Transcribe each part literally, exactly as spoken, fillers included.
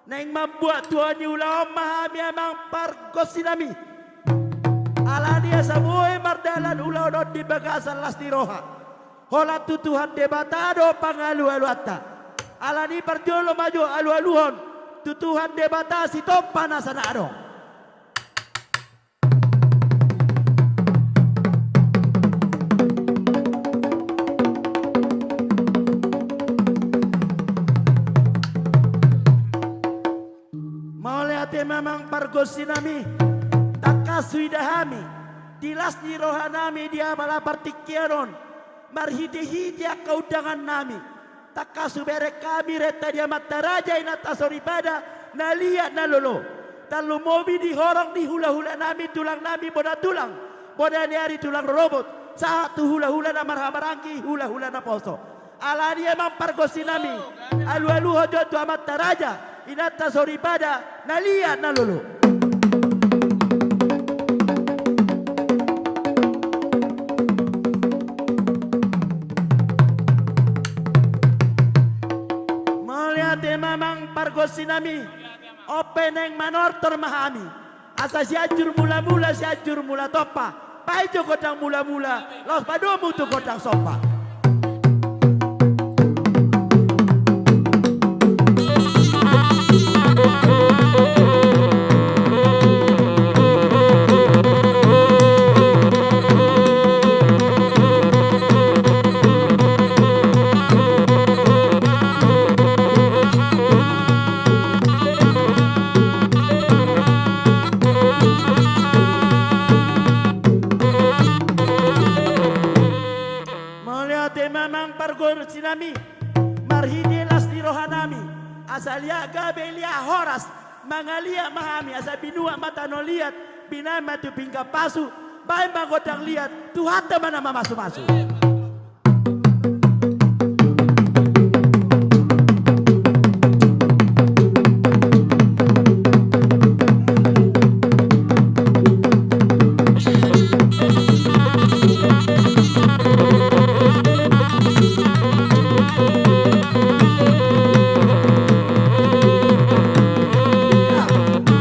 Naeng mambuat tua ni ulaon ma hami amang pargonsinami. Alani asa boi mardalan ulaon on di bagasan las ni roha. Holan tu Tuhan Debata do pangalualuanta. Alani parjolo ma jo alualuhon tu Tuhan Debata sitompa na sana adong. Mauliate ma amang pargonsinami. Tangkas huida hami di las ni rohanami di apala partingkian on marhitehite angka undangannami. Tangkas hubereng hami renta di amanta raja inanta soripada na liat na lolo. Tarlumobi di horong ni hulahulanami tulangnami bona tulang, bona ni ari tulang rorobot, sahat tu hulahula na marhahamaranggi hulahula na poso. Alani amang pargonsinami, alualuhon jo tu amanta raja inanta soripada na liat na lolo. Mauliate ma amang pargonsinami. On pe naeng manortor ma hami. Asa Sianjur Mulamula, Sianjur Mulatompa. Baen jo gondang mulamula, laos padomu tu gondang somba. Mauliate ma amang pargonsinami. Marhite las ni rohanami, asa liat gabe liat horas, mangaliat ma hami asa binuat ma tano liat, binaen ma tu pinggan pasu, baen ma gondang liat, Tuhanta ma na mamasumasu.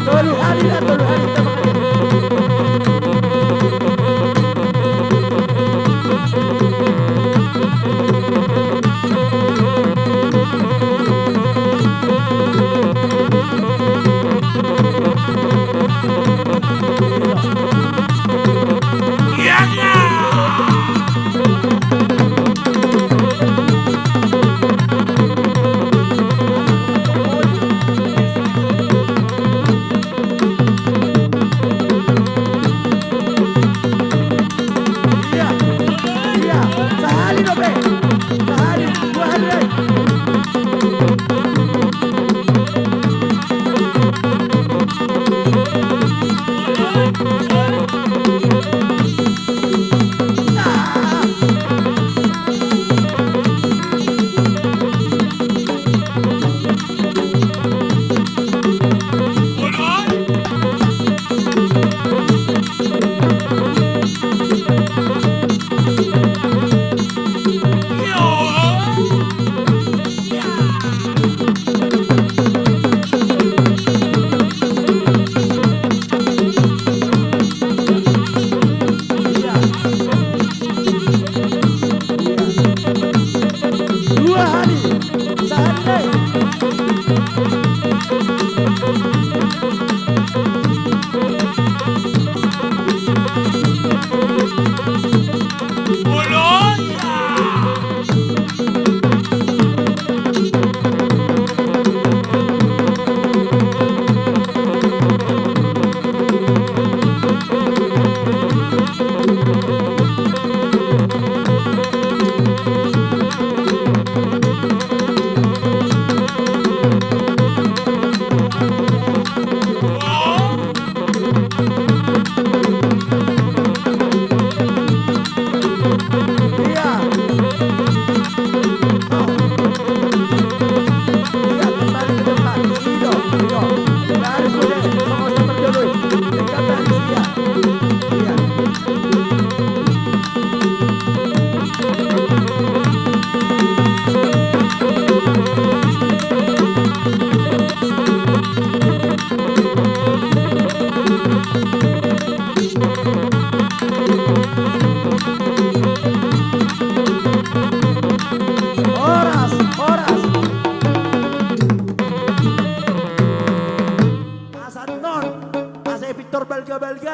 Tolu hali, tolu hali.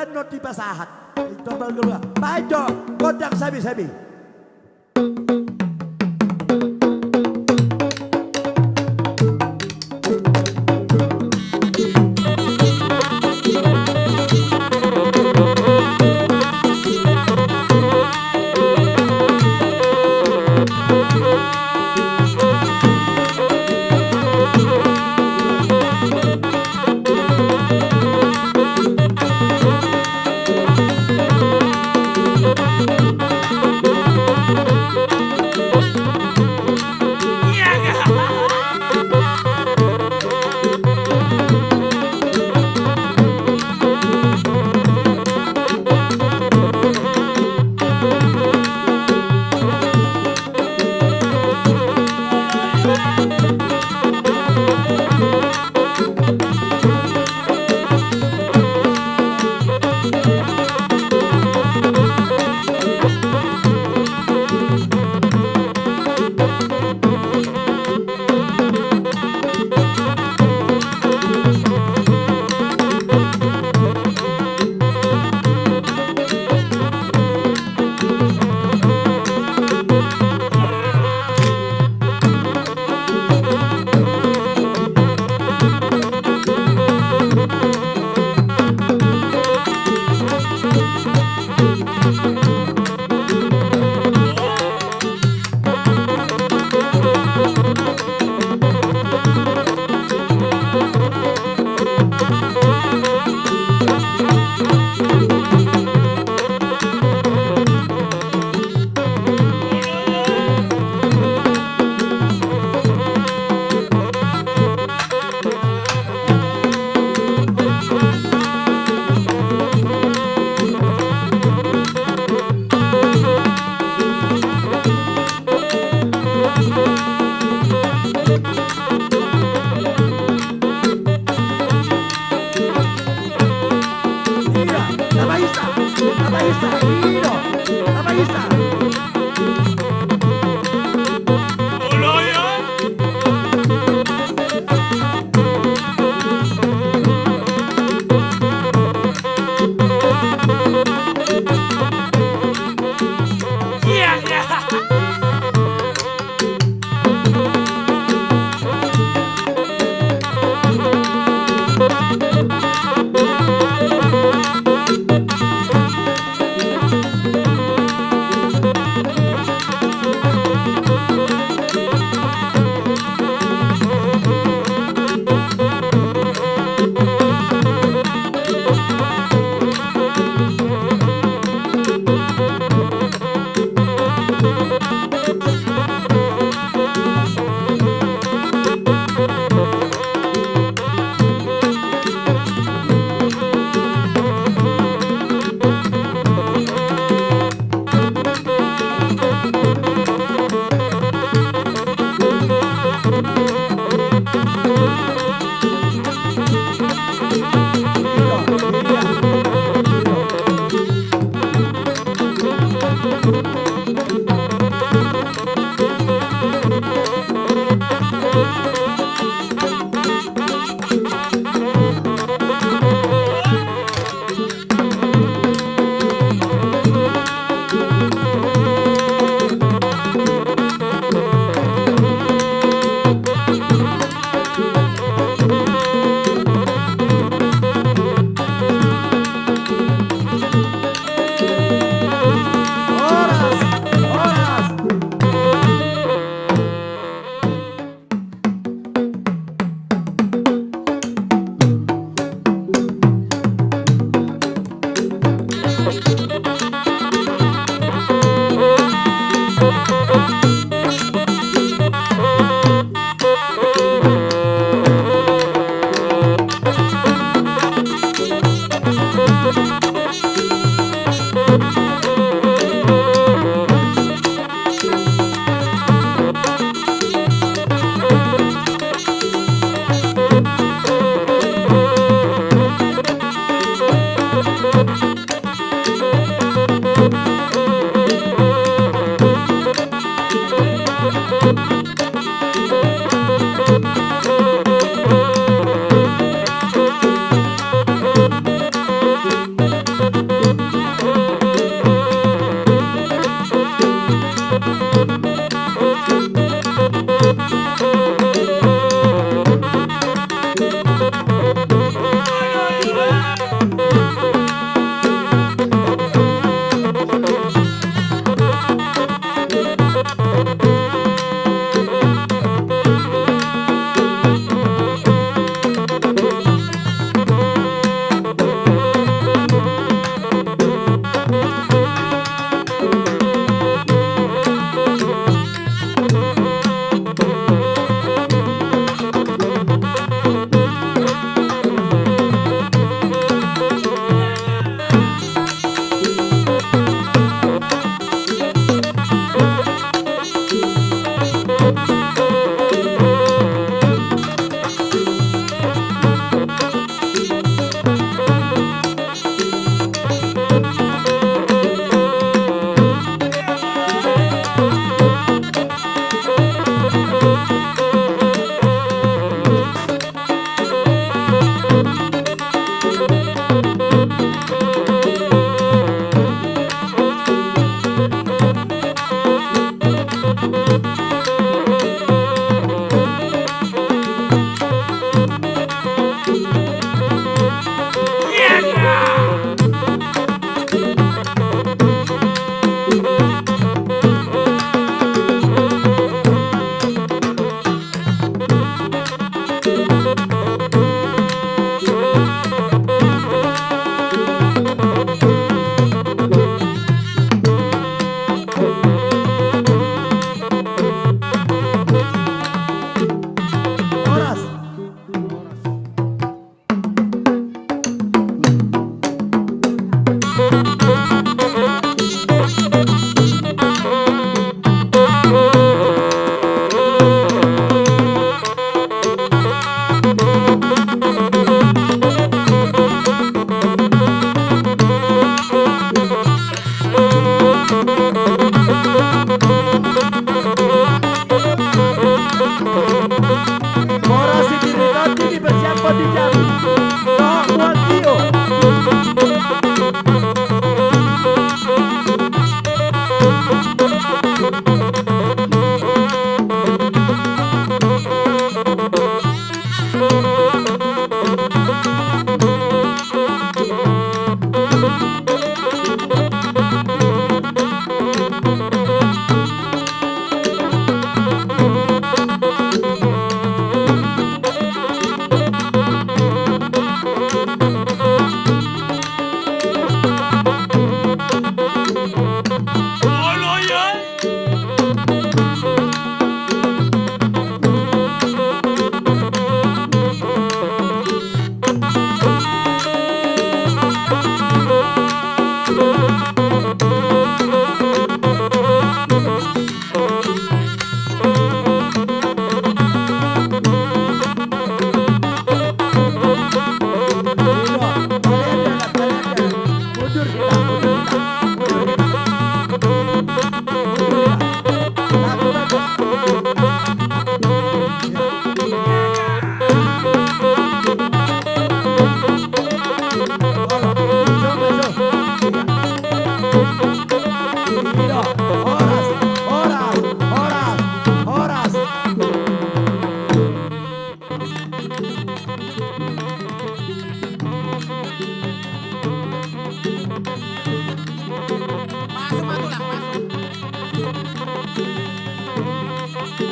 Annon dipasahat. Itu balgelua. Baik jo. Gondang sabi-sabi.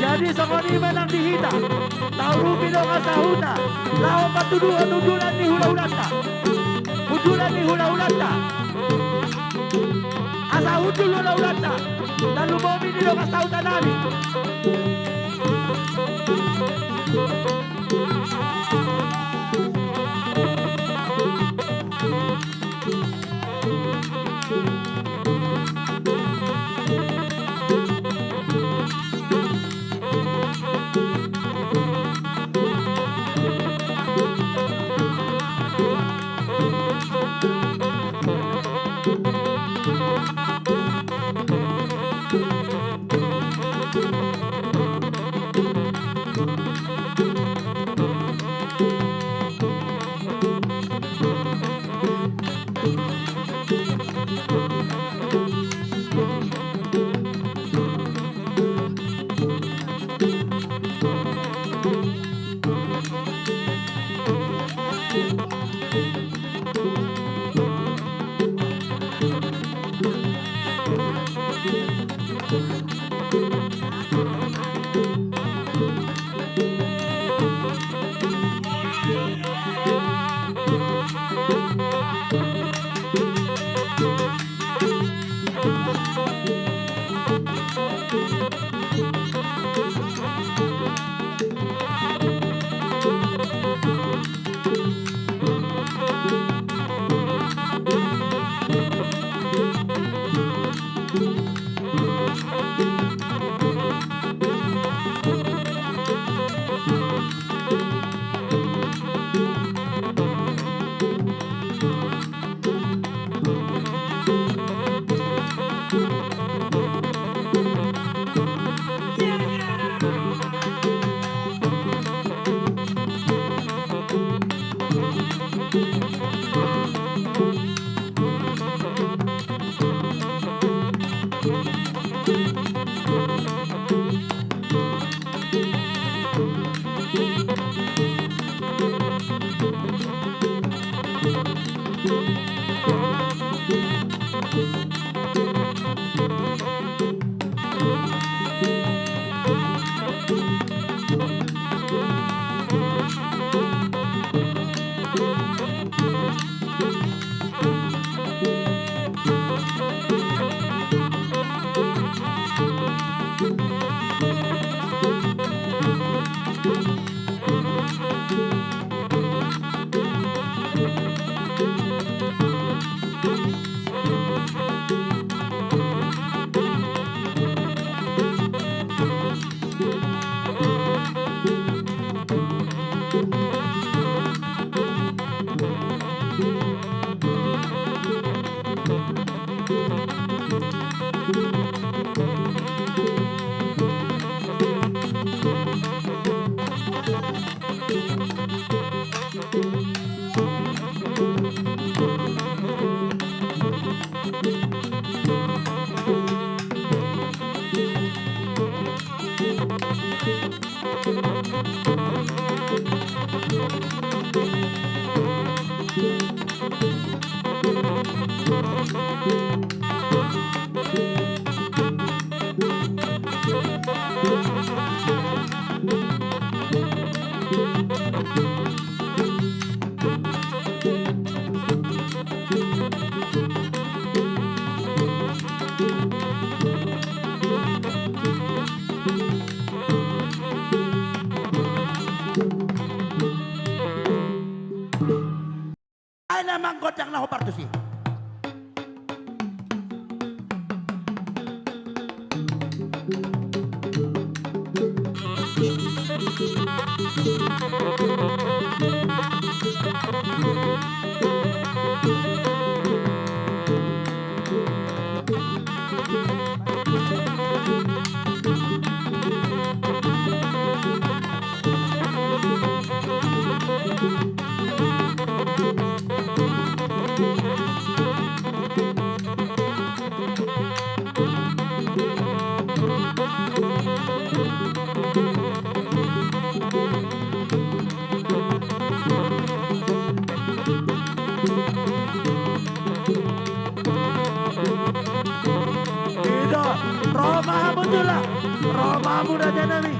Jadi songon i ma nang di hita, taurupi dongan sahuta laho patuduhon hundulan ni hulahulanta. Hundulan ni hulahulanta. Asa hundul hulahulanta, na lumobi ni dongan sahuta nami. Ai na manggondang na hombar tusi. Ida, ro ma hamu tulang, ro ma hamu raja nami.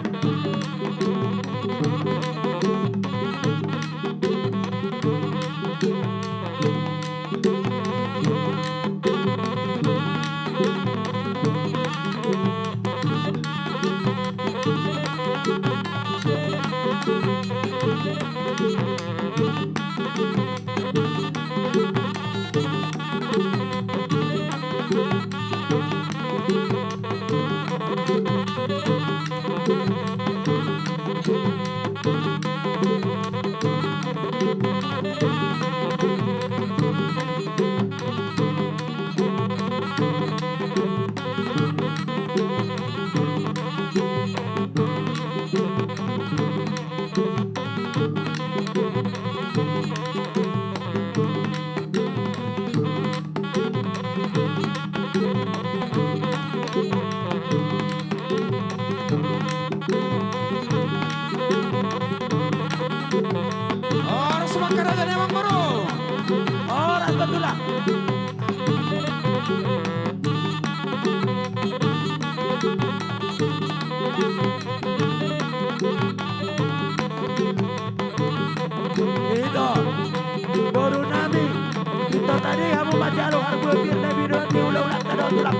Horas ma raja ni amangboru. Horas ma tulang. Ito, boru nami, ito tadi hamu manjalo harbue pir na binuat ni ulaon na tadok tulang.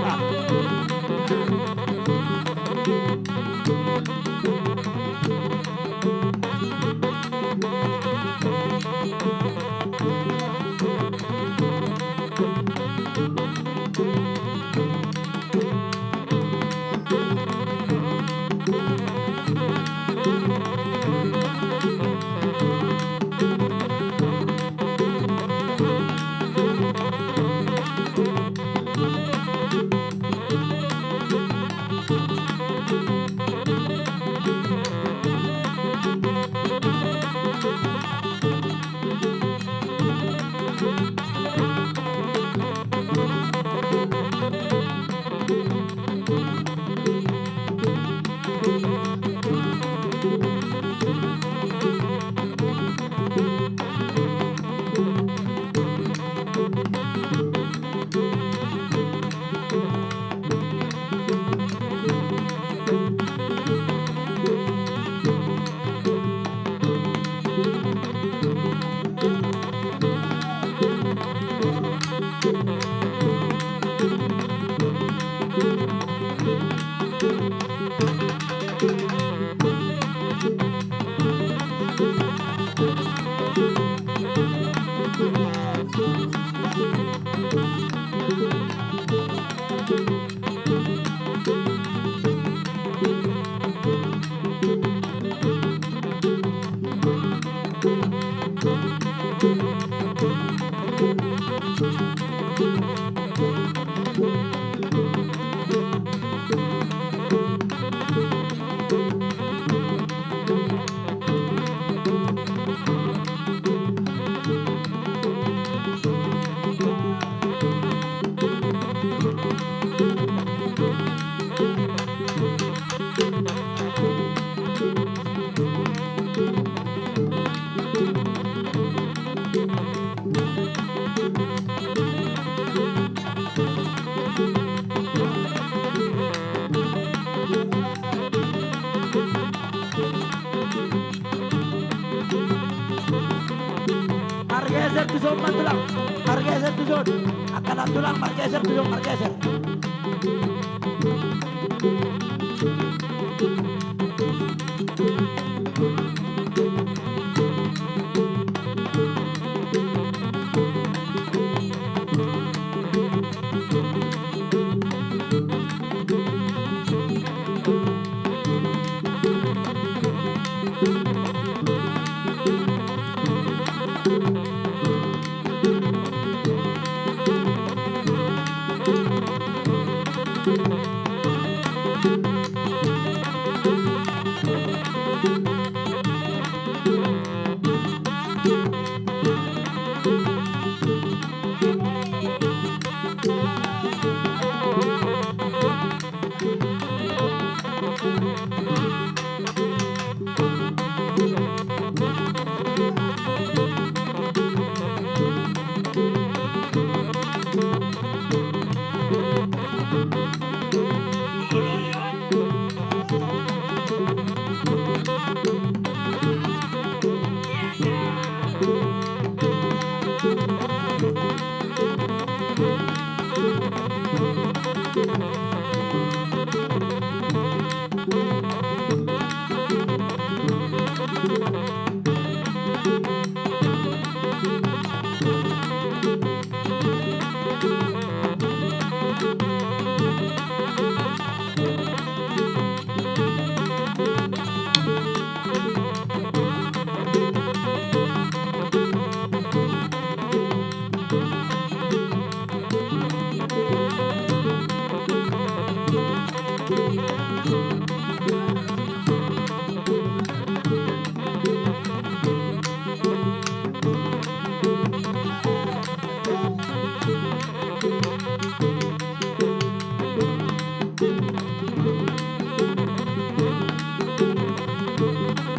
tu son ma tulang, margeser tu son. Angka na tulang margeser tu son, margeser.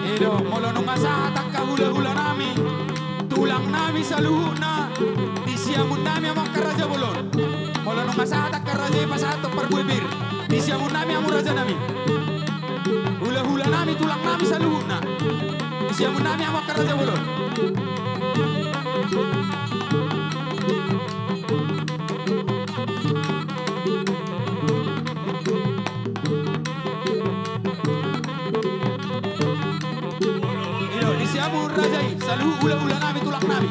I do, molo nunga sahat angka hula-hula nami, tulang nami saluhutna, di siamun nami hamu angka raja bolon. Molo nunga sahat angka raja i pasahathon parbue bir, di siamun nami hamu raja nami. Hula-hula nami, tulang nami saluhutna, di siamun nami hamu angka raja bolon. I do, di siamun raja i, saluhut hula-hula nami, tulang nami.